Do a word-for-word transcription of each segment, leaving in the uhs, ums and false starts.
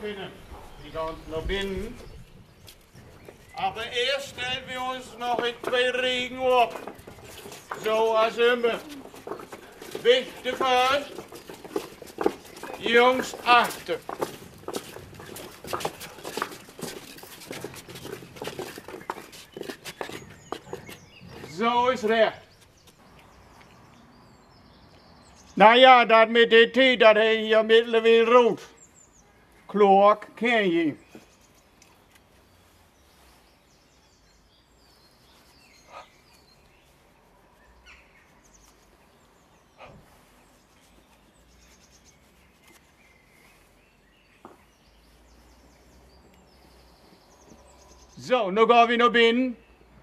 Binnen. Wi gaht na binnen. Aver eerst stellt wi uns noch in twee Regen op. So as ümmer. Wichter vör, Jungs achter. So is recht. Na ja, dat mit de Tiet, dat hett hier mittlerwiel rut. Kloak kenn ji. So, nu gaht wi na binnen.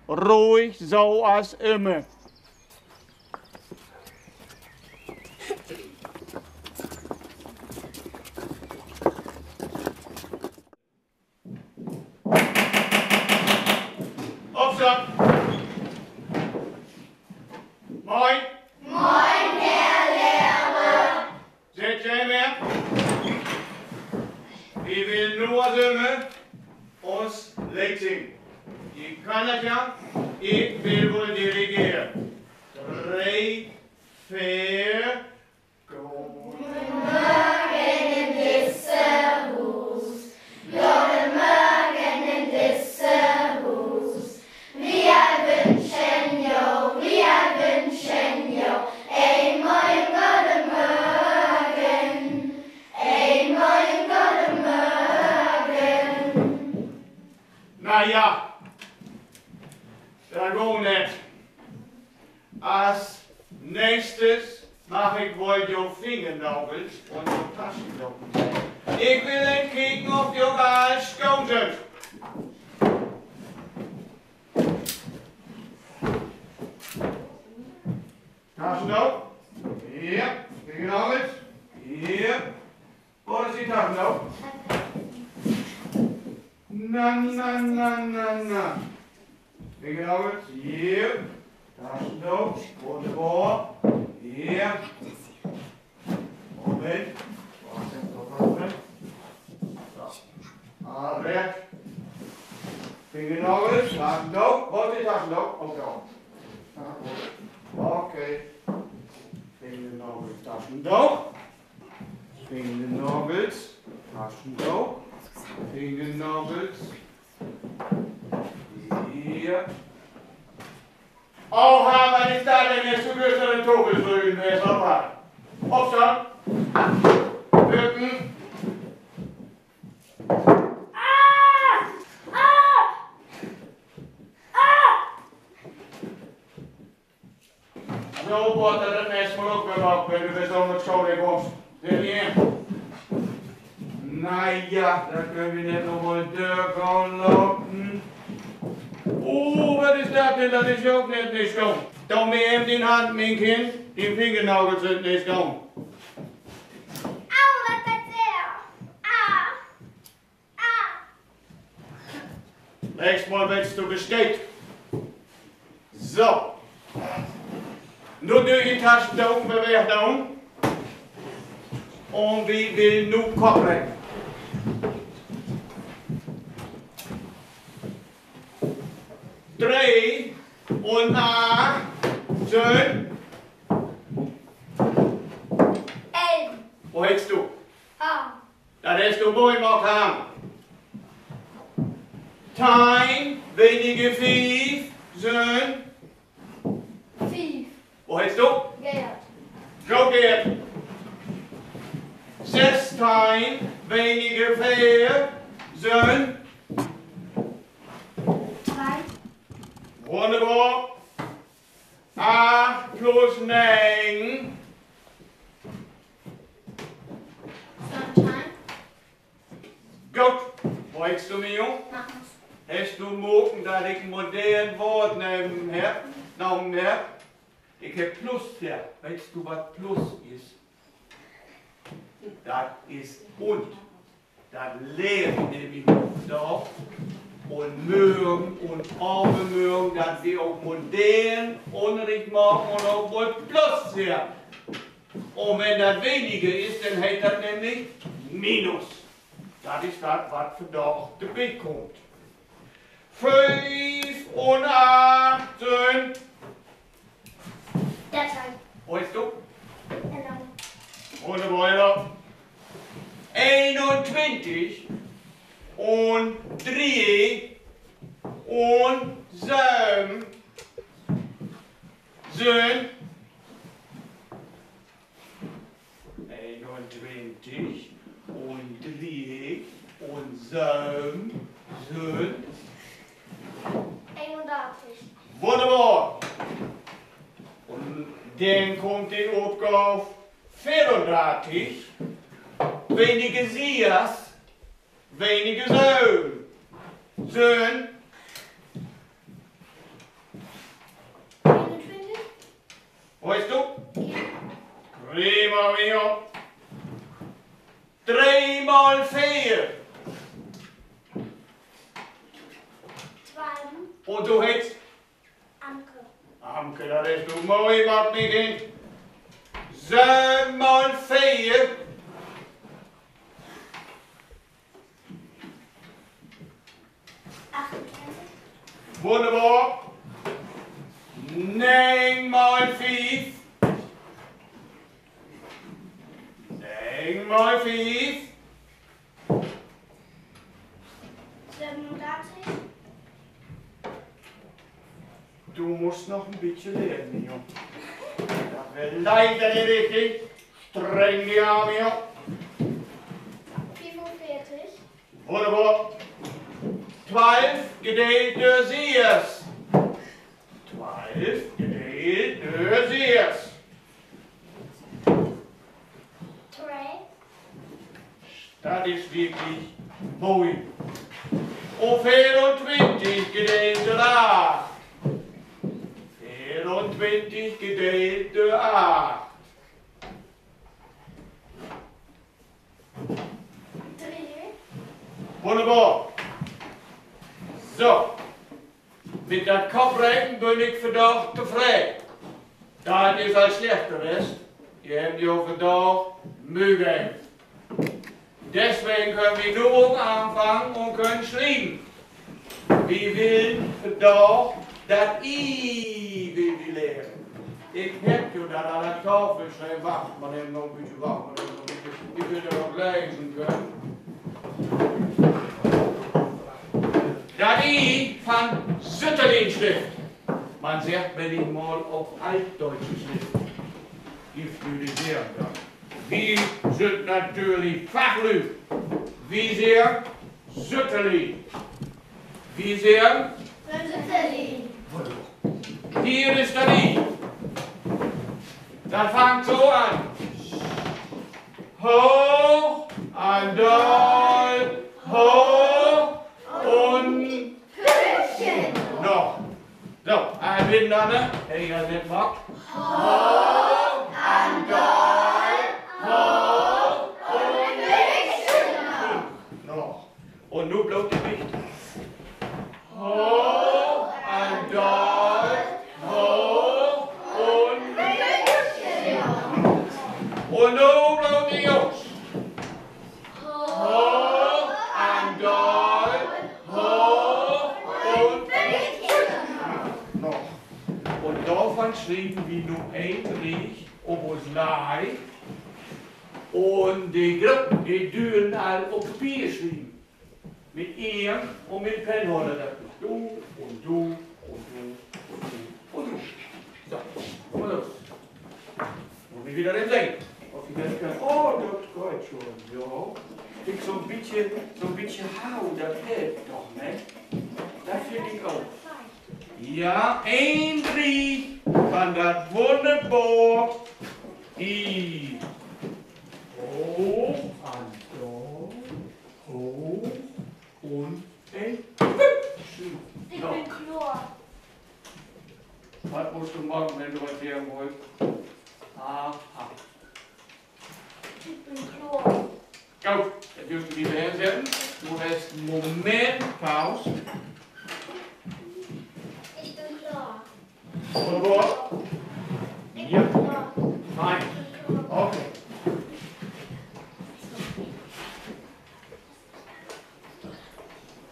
Ruhig, so as ümmer. Opstahn! Moin! Moin, Herr Lehrer! Sett ji her! Wi willen nu as ümmer uns Leed singen. Ji köönt dat ja, ik will woll dirigeren. Dree, veer, Goden Morgen in disse Huus. Goden Morgen in disse Huus. Wi wünschen jo, wi wünschen jo en moien goden Morgen. En moien goden Morgen. Na ja, dat geiht nich. As nächstes mag ik woll jo Fingernagels un jo Taschendoken sehn. Ik will kieken, of jo all schoon sünd. Taschendook? Hier. Fingernagels? Hier. Wo is de Taschendook? Na, na, na, na, na. Fingernagels, hier. Taschendook, wunnerbor. Hier. Moment. Wo is denn de Taschendook? So. Arret. Fingernagels, Taschendook. Wo is de Taschendook? Oh, dor. Okay. Fingernagels, Taschendook. Fingernagels, Taschendook. Fingernagels. Hier. Oh, Herr, wat is dat denn jetzt för en Tobel, so in de Sofa? Opstahn. Bücken. Ah! Ah! Ah! So, Botter, dat nächste Mal ok wedder, wenn du wedder so mit School kummst. Seh wi hen. Na ja, dat köönt wi nich noch mal dörgahn laten. Oh, wat is dat denn? Dat is ja ok nett nich goot. Do mi even dien Hand, mien Kind. Dien Fingernagels sünd nich goot. Au, wat dat sehr. Ah. Ah. Nächst Mal weetst du Bescheed. So. Nu dür de Taschendoken weer wegdoon. Un wi willen nu Kopp reken. Dree un acht sünd. Elf. Wo heetst du? Harm. Dat hest du mooi maakt, Harm. Teihn weniger fief sünd? Fief. Wo heetst du? Gerd. Goot, Gerd. Sess Teihn weniger veer sünd? Twee. Wunnerbor. Acht plus negen. Söventeihn. Goot, freist du mi, Jung? Magnus. Hest du markt, dat ik en modern Woort nahmen hebb, nahmen hebb? Ik hebb Plus hier. Weetst du, wat Plus is? Dat is un. Dat lehr ik nämlich nu dor. Un mörgen un övermörgen, dat wi ok modern Ünnerricht maken un ok mal Plus hier. Un wenn dat weniger is, denn heet dat nämlich Minus. Dat is dat, wat vandaag de Week kummt. Fief un acht sünd. Derteihn. Wo is du? Genau. Wunnerbor. Eenuntwintig un dree un söven sünd. Eenuntwintig un dree un söven sünd. Eenundartig. Wunnerbor. Un denn kummt de Opgaav veerundartig. Weniger sess, weniger söven sünd. Eenuntwintig. Wo is du? Prima mio. Dree mal veer. Twalf. Un du heetst? Anke. Anke, dat is doch moi, wat mi dient. Söven mal veer. Achtuntwintig. Wunnerbor. Negen mal fief. Negen mal fief. Sövenundartig. Du musst noch en bietje lehren, mien Jung. Dat weer leider nich richtig. Streng di an, mien Jung. Fiefunveertig. Wunnerbor. Twalf gedeelt dör sess. Twalf gedeelt dör sess. Twee. Dat is wirklich moi. Un veeruntwintig gedeelt dör acht. Veeruntwintig gedeelt dör acht. Dree. Wunnerbor. So. Mit dat Koppreken bün ik vandaag tofreden. Dat is al slecht west. Ji hebbt jo vandaag Möh geven. Deswegen köönt wi nu ok anfangen un köönt schrieven. Wi willen vandaag dat I will wi lehren. Ik hebb jo dat al an Tafel schreven. Wacht man even noch en bietje, wacht man even noch en bietje. Ik will dat ok lesen könen. Dat I van Sütterlin-Schrift. Man seggt männichmal ok altdeutsche Schrift. Gifft lüde, de seggen dat. Wi sünd natürlich Fachlüüd. Wi seggen Sütterlin. Wi seggen Sütterlin. Hier is dat I. Dat fangt so an. Hooch un daal, hooch un noch. So, en beten anner, ne? Hei, dat nett maakt. Hooch un daal, hooch un noch. Un nu bloots de Wicht. Hooch un daal, hooch un un nu bloots de Jungs. Hooch un daal, hooch un noch. Un dorvan schrieven wi nu een Rieg op us Lei. Un de Gruppen, de dürven al op Papier schrieven. Mit Inkt un mit Pennholler, dat is du un du un du un du un du. So, gah man los. Mutt wi wedder even sehn, of wi dat köönt. Oh, dat geiht schon, ja. Ik so 'n bietje, so 'n bietje Hau, dat helpt doch, ne? Dat finn ik ok. Ja, een Rieg van dat wunnerbor I. Hooch un daal, hooch un een Hüpsen. Ik bün kloor. Wat musst du maken, wenn du wat lehren wullt? Aha. Ik bün kloor. Goot, denn dörfst du di weer hensetten. Du hest en Moment Paus. Ik bün kloor. Wunnerbor. Ja, fein. Okay.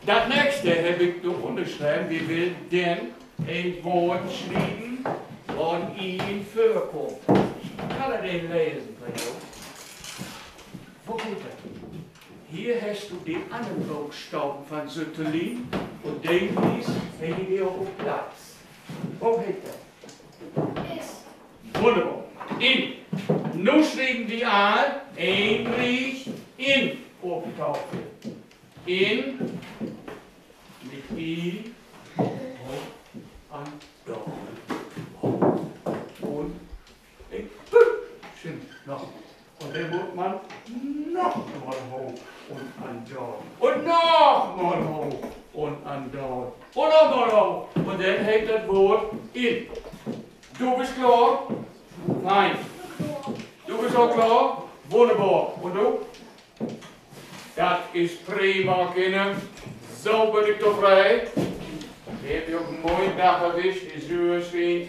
Dat nächste heff ik dor ünnerschreven, wi willen denn en Woort schrieven, wat in vörkummt. Kann ik dat even lesen för jo? Wo geiht dat? Hier hest du de annern Bookstaven van Sütterlin un de is, hett de ok op Platt. Wo heet dat? Wunnerbor. In. Nu schrieven wi all en Rieg in op de Tafel. In mit I, hoog an daal. Un en Pünktchen noch. Un denn mutt man noch mal hooch un an daal. Un noch mal hooch un an daal. Un noch mal hooch. Un denn heet dat Woort in. Du büst klaar? Fein. Du büst ok klaar? Wunnerbor. Un du? Dat is prima, Kinner. So bün ik tofreden. Wi hebbt jo ok en moien Dag erwischt, de Süerswien.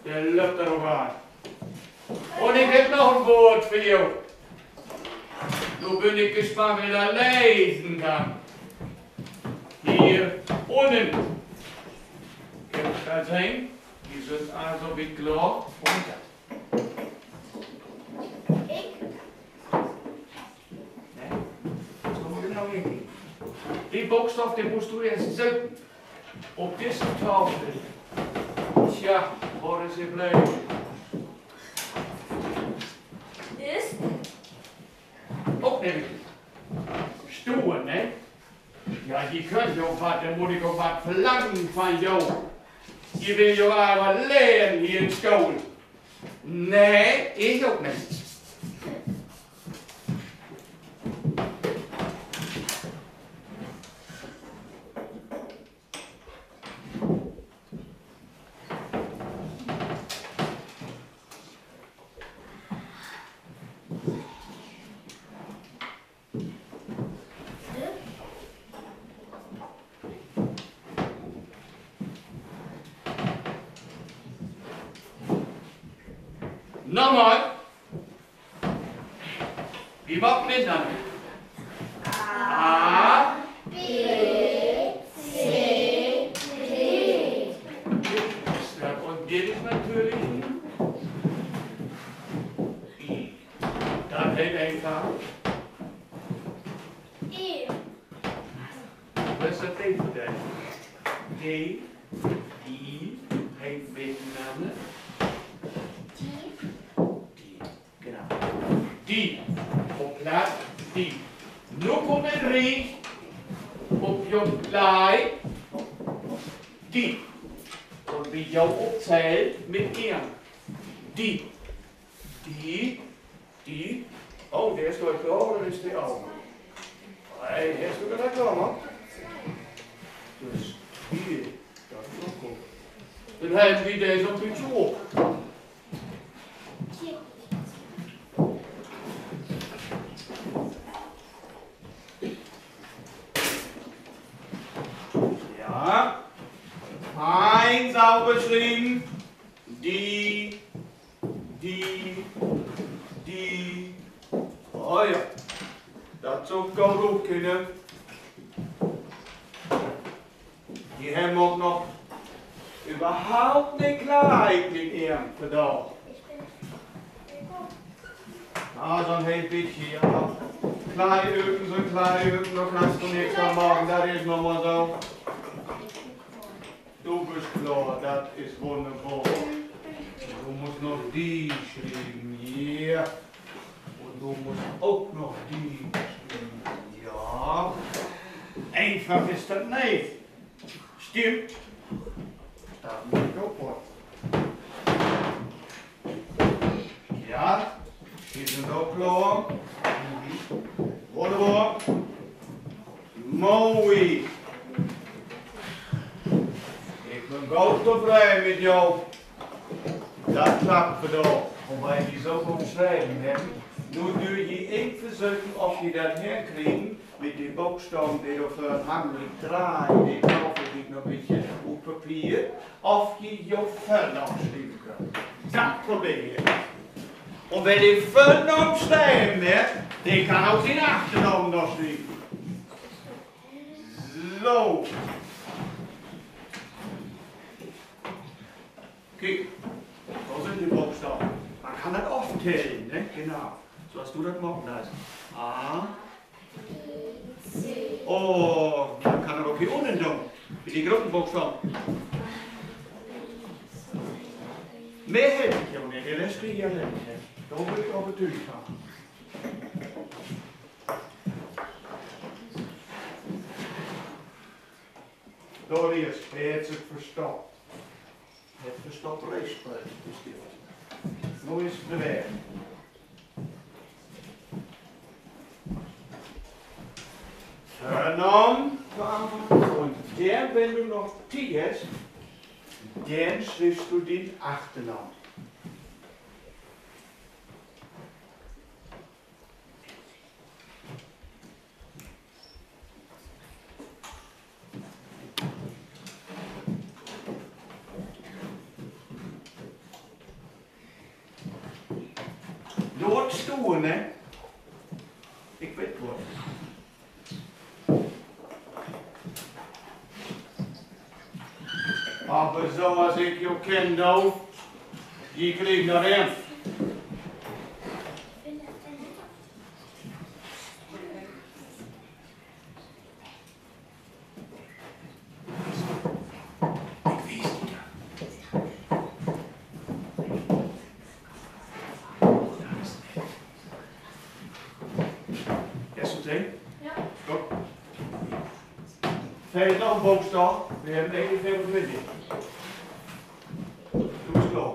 De löppt dor ok an. Un ik heff noch en Woort för jo. Nu bün ik gespannt, wer dat lesen kann. Hier ünnen. Hebbt dat sehn? Wi sünd also wiet klaar. Un dat? Nee, dat mutt ik noch hinkriegen. De Bookstaven, de musst du eerst söken. Op disse Tafel. Tja, wor is he bleven? Is? Ok nich. Stuur, ne? Ja, ji köönt jo wat, denn mutt ik ok wat verlangen van jo. Ji willt jo aver wat lehren hier in School. Nee, ik ok nich. Nochmal. Wi maakt mitnanner. A, B, C, D. Is dat, un dit is natürlich I. Dat heet eenfach E. Wat is dat denn? D, I, heet mitnanner. Di. Di. Genau. Di. Op Platt, di. Nu kummt en Rieg op jo Klei. Di. Un bi jo op Zell mit Ehren. Di. Di. Di. Oh, de is al klaar, oder is de al? Nee, de is al klaar, man. Dus hier, dat is ok goot. Denn hebbt wi de so 'n bietje op. Ja. Fein sauber schrieven. Di, di, di. Oh ja. Dat süht goot ut, Kinner. Ji hebbt ok noch överhaupt nich Klei in Ehren vandaag. Ah, so 'n heel bietje, ja. Klei öven, so 'n Klei öven, dor kannst du nix an maken, dat is nu mal so. Du büst klaar, dat is wunnerbor. Du musst noch di schrieven, hier. Un du musst ok noch di schrieven, ja. Eenfach is dat nich. Stimmt. Dat mutt ik ok woll. Ja, wi sünd ok klaar. Wunnerbor. Moi. Ik bün goot tofreden mit jo. Dat klappt vandaag, wiel wi so goot schreven hebbt. Nu dörvt ji even versöken, of ji dat henkriegen, mit de Bookstaven, de dor vörn hangen, ik dreih de Tafel noch en bietje op Papier, of ji jo Vörnaam schrieven köönt. Dat probeer ik. Un wer de Vörnaam schreven hett, de kann ok sien Achternaam noch schrieven. So. So. Kiek, dor sünd de Bookstaven. Man kann dat oftellen, ne? Genau. So as du dat maken deist. A. Oh, man kann dat ok hier ünnen doon. Bi de groten Bookstaven. Mehr help ik jo nich. De Rest krieg ji allein hen. Dor bün ik övertüügt van. Dor is, he hett sik verstoppt. Hett verstoppt Reeg speelt, de Stift. Nu is he weer. Vörnaam, vörnaam. Un denn, wenn du noch Tiet hest, denn schriffst du dien Achternaam. Laat stohn, ne? Ik weet wat. Aver so as ik jo kennen do, ji kriegt noch een. Hest du dat sehn? Ja. Goot. Fehlt noch en Bookstaven? Wi hebben eenunveertig Minuten. Du büst klaar.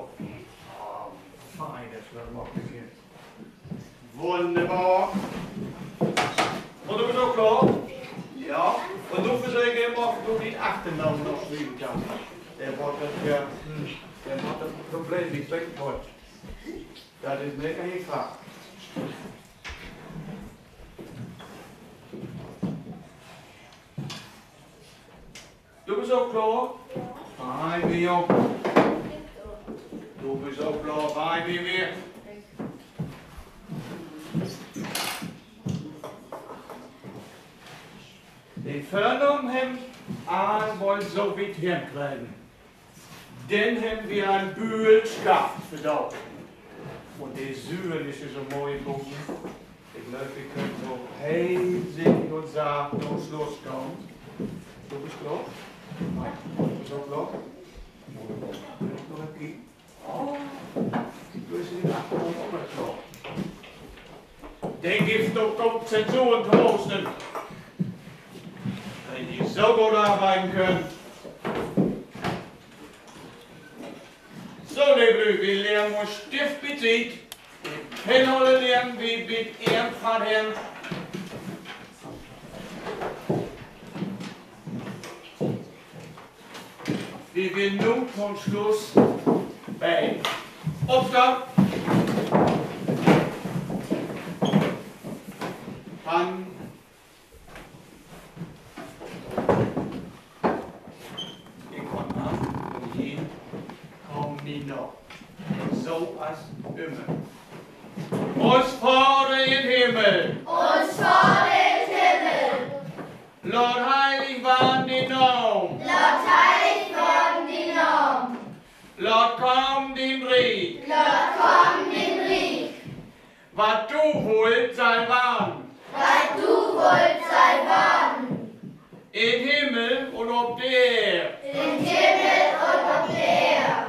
Ah, fein, dat is weer makkelijk hier. Wunnerbor. Un du büst ok klaar? Ja. Un nu versöök even, of du dien Achternaam noch schrieven kannst. Denn warrt dat, ja, hm, denn warrt dat en Problem, ik weet nich wat. Dat is mega eenfach. Du büst ok klaar? Fein, wi ok. Du büst ok klaar? Fein, wi weer. De Vörnaam hebben all woll so wiet henkregen. Denn hebben wi en Büdel schafft vandaag. Un de Süren is so moi bogen. Ik glööv, wi köönt so heel sinnig un sacht to'n Sluss kamen. Du büst klaar? Nee, du büst ok klaar? Noch en Kiek. Oh, du büst in de Achtergrund ok mal klaar. De gifft ok goot Zensuren to Oostern. Wenn ji so goot arbeiden köönt. So, leve Lüüd, wi leggen uns Stift bisiet. De Pennholler leggen wi bi't Ehrenpfad hen. Wi willen nu to'n Sluss beden. Opstahn. Dann ik kaam an un ji kaamt mi na. So as ümmer. Uns Vader in Himmel. Uns Vader in Himmel. Laat heilig warrn dien Naam. Laat heilig warrn dien Naam. Laat kamen dien Riek. Laat kamen dien Riek. Wat du wullt, sall warrn. Wat du wullt, sall warrn. In Himmel un op de Eer. In Himmel un op de Eer.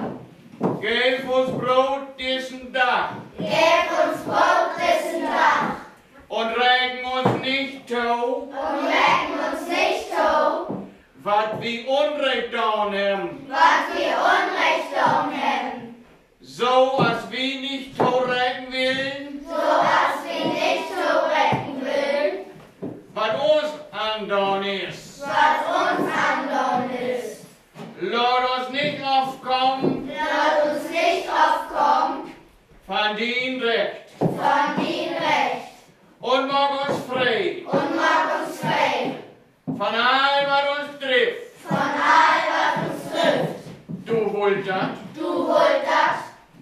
Geev uns Broot dissen Dag. Geev uns Broot dissen Dag. Un reken uns nich to. Un reken uns nich to. Wat wi Unrecht daan hebben. Wat wi Unrecht daan hebben. So as wi nich toreken willen. So as wi nich toreken willen. Wat uns andaan is. Wat uns andaan is. Laat uns nich ofkamen. Laat uns nich ofkamen. Van dien Recht. Van dien Recht. Un maak uns free. Un maak uns free. Van all, wat uns drifft. Van all, wat uns drifft. Du wullt dat. Du wullt dat.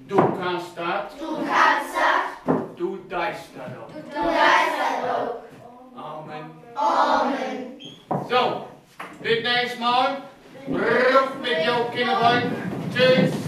Du kannst dat. Du kannst dat. Du deist dat ok. Du deist dat ok. Amen. Amen. So. Bit nächst Mal. Ruff mit jo Kinnerfrünnen. Tschüss.